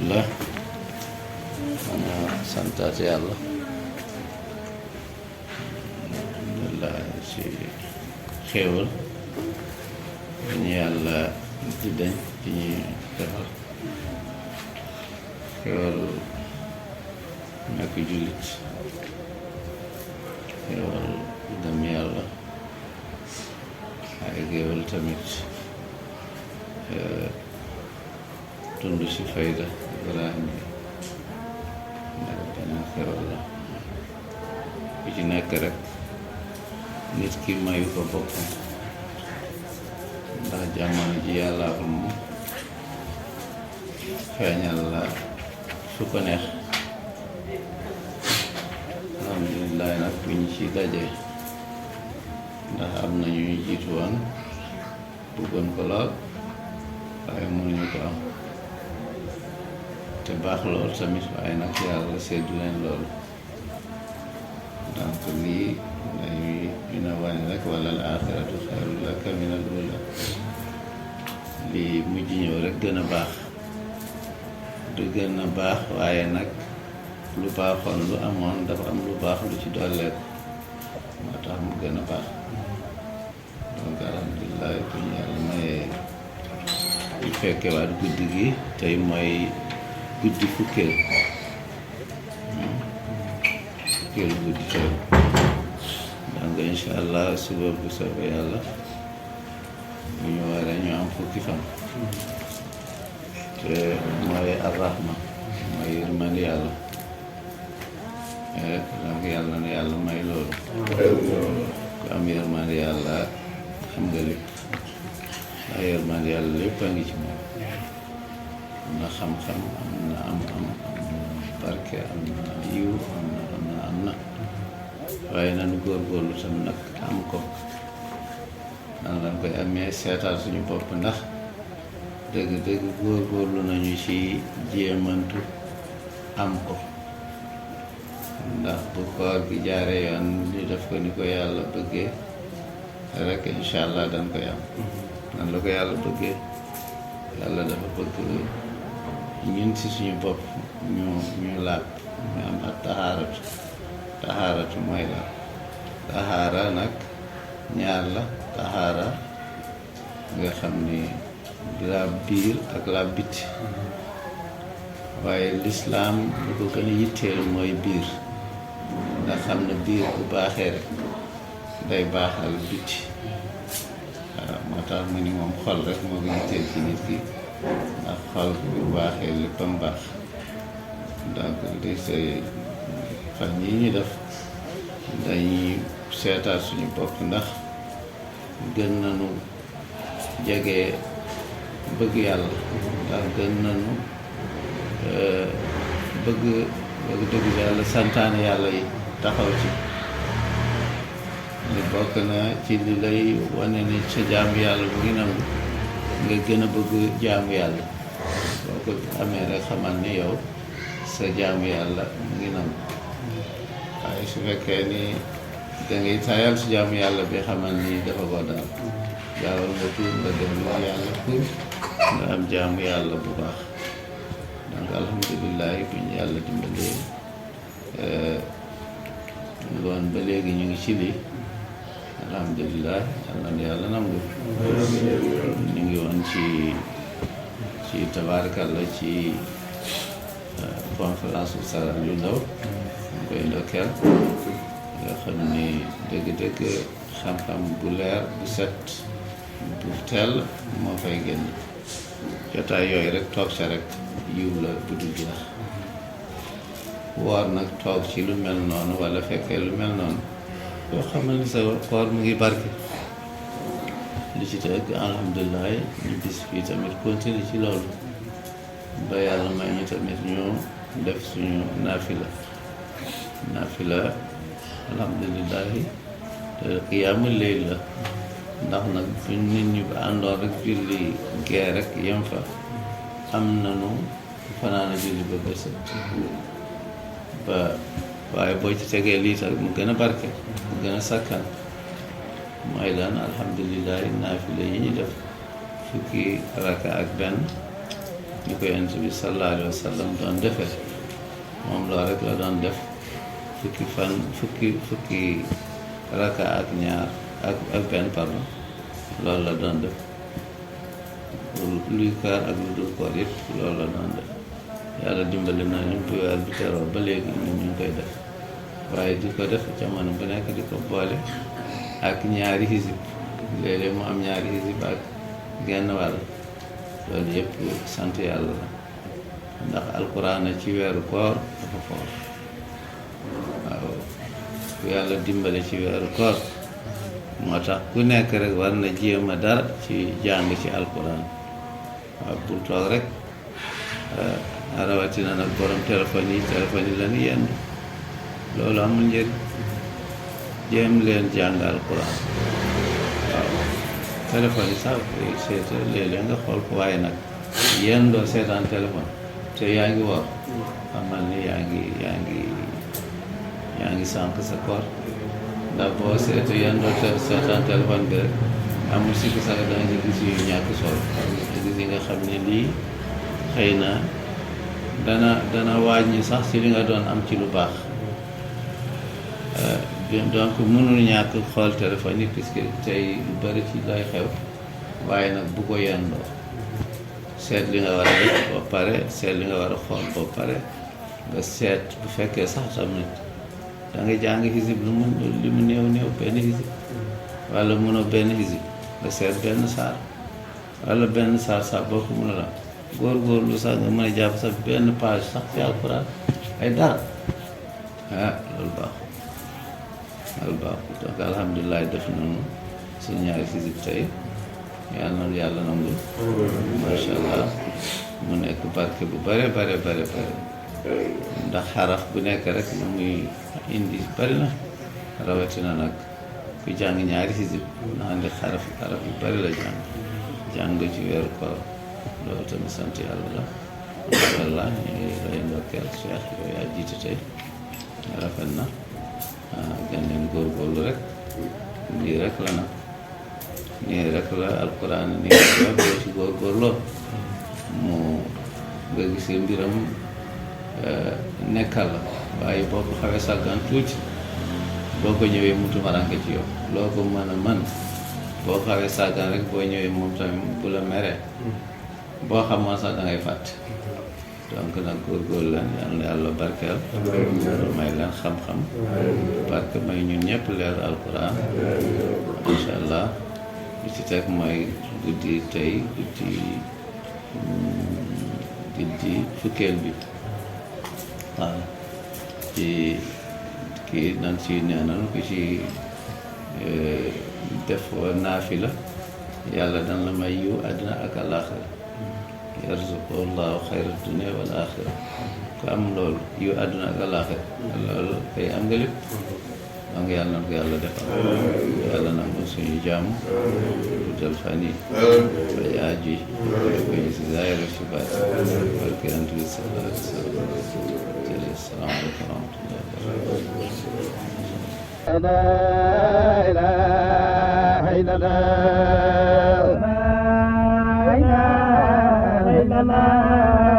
alhamdulillah ana santaat yàlla alhamdulillah si xéewal ñu yàlla di dañ di ñuy defal xéewal nekk jullit xéewal dem yàlla ay xéewal tamit tund si fayda Ibrahima nekk benn xéewal la ku ci nekk rek nit ki mayu ko boppam ndax jamono ji yàlla ko moom feeñal la su ko neex alhamdulilah nag bi ñu ci daje ndax am na ñuy jiitu woon bëggoon ko lool waaye mënuñu ko am te baax lool tamit waaye nag yàlla seddu leen loolu donc lii dañuy dina wane rek wala al axiratu xayrun laka min al ula lii mujj ñëw rek gën a baax du gën a baax waaye nag lu baaxoon lu amoon dafa am lu baax lu ci dolleeku moo tax mu gën a baax donc alhamdulilah bu ñu yàlla mayee ñu fekke waat guddi gi tey mooy guddi fukkeelu guddi tey donc incha allah suba bu soobee yàlla bu ñu waree ñu am fukki fan te mooy arrahma mooy yërmande yàlla donc yàlla na yàlla may loolu ku am yërmande yàlla xam nga lépp ndax yërmande yàlla lépp a ngi ci moom am na xam-xam am na am barke am na yiw am na waaye nanu góorgóorlu tam nag am ko nan lañ koy amee seetaal suñu bopp ndax dëgg góorgóorlu nañu ci jéemantu am ko ndax bu koor gi jaaree yoon ñu def ko ni ko yàlla bëggee rek incha allah dañ koy am nan la ko yàlla bëggee yàlla dafa bëgg ñun ci suñu bopp ñu laab ñu am ak taxaaratu mooy la taxaara nag ñaar la taxaara nga xam ni laab biir ak laab biti waaye lislaam lu ko gën a yitteel mooy biir ndax xam ne biir bu baaxee rek day baaxal biti waaw moo tax mu ni moom xol rek moo ko yitteel ci nit ki ndax xol bu baaxee léppam baax donc li say fan yi ñu def dañuy seetaat suñu bopp ndax gën nañu jege bëgg yàlla ndax gën nañu bëgg dëgg yàlla santaane yàlla yi taxaw ci li bokk na ci li lay wane ne sa jaamu yàlla mu ngi nangu nga gën a bëgg jaamu yàlla boo ko amee rek xamal ne yow sa jaamu yàlla mu ngi nangu waaye su fekkee ni dangay taayal si jaamu yàlla bi xamal ni dafa ko daal gaawal nga tuub nga dem yàlla pour nga am jaamu yàlla bu baax donc alhamdulilah bu ñu yàlla dimbalee ngoon ba léegi ñu ngi ci lii alhamdulilah yàlla na yàlla nangu ñu ngi woon ci tabaarakalla ci conférence bu saran yu ndaw ñu koy ndokkeel nga xam ni dëgg-dëgg xam-xam bu leer bu set bu teel moo fay génn jotaay yooyu rek toog sa rek yiw la bu dul jeex woor nag toog ci lu mel noonu wala fekkee lu mel noonu yoo xamal ni sa koor mu ngi barke li ci teg alhamdulilah ñu bis fii tamit continue ci loolu ba yàlla may ñu tamit ñu def suñu naafila alhamdulilahi te qiyaamul layl la ndax nag bu nit ñi ba àndoon rek julli gee rek yem fa am nanu fanaana julli ba bésat ba waaye boo ci tegee lii tamit mu gën a barke mu gën a sakkan mooy lan alhamdulilahi naafila yi ñu def fukki raka ak benn ñu ko yonent bi sallallahu alayhi wa sallam doon defee moom loolu rek la doon def fukki raka ak ñaar ak benn pardon loolu la doon def luy kaar ak lu dul koor yëpp loolu la doon def yàlla dimbali na ñu bi weer bi teroo ba léegi ñu ngi koy def waaye di ko def jamono bu nekk di ko boole ak ñaari xisib léeg-léeg mu am ñaari xisib ak genn wàll loolu yëpp sant yàlla la ndax alquran ci weeru koor dafa foor waaw ku yàlla dimbale ci weeru koor moo tax ku nekk rek war na jéem a dara ci jàng ci alquran waaw pour toog rek rawatina nag borom téléphone yi la ñu yendu loolu amul njëriñ jéem leen jàng alquran waaw téléphone yi sax seeta léeg-léeg nga xool ko waaye nag yendoo seetaan téléphone te yaa ngi woor xamal ni yaa ngi sànq sa koor ndax boo seetu yendoo seetaan téléphone bi rek amul sikki sax danga ci gis yu ñàkk solo gis yi nga xam ne lii xëy na dana wàññi sax ci li nga doon am ci lu baax donc mënul ñàkk xool téléphone yi puisque tey lu bari ci lay xew waaye nag bu ko yendoo seet li nga war a def ba pare seet li nga war a xool ba pare nga seet bu fekkee sax tamit da nga jàng xisib li mu néew benn xisib wala mënoo benn xisib nga seet benn saar wala benn saar sax boo ko mën a la góorgóorlu sax nga mën a jàpp sax benn page sax ci alxuraan ay dara loolu baax donc alhamdulilah def nañu suñu ñaari xisib tey yàlla nangul macha allah mu nekk barke bu bare ndax xaraf bu nekk rek lu muy indi bari na rawatina nag ku jàng ñaari xisib nga xam ne xaraf yu bari la jàng ci weeru koor loolu tamit sant yàlla la macha allah ñu ngi lay ndokkeel Cheikh yow yaa jiite tey rafet na gën leen góorgóorlu rek lii rek la nag nii rek la alquran ni nga boo ci góorgóorloo mu nga gisee mbiram nekkal la waaye boo ko xawee sàggan tuuti boo ko ñëwee mu tumaranke ci yow loo ko mën a man boo xawee sàggan rek boo ñëwee moom tamit bu la meree boo xamoon sax da ngay fàtte donc nag góorgóorlu leen yal na yàlla barkeel may leen xam-xam barke may ñun ñëpp leer alquran incha allah li ci teg mooy guddi tey guddi fukkeel bi waaw ci kii nan ci neenal ku ci def naafila yàlla dan la may yiw àddina ak àllaaxira yarzuqu allahu xayra dunia wal axira ku am loolu yiw àddina ak àllaaxira loolu kay am nga lépp donc yàlla na ko yàlla defal yàlla nangu suñu jàmm dal fan yi fay aaju yi ko ñu si zaahir ak si baat barke yonent bi sallallahu alayhi wa sallam jërëjëf salaamaaleykum wa rahmatullahi wa barakatuh la ilaha illallah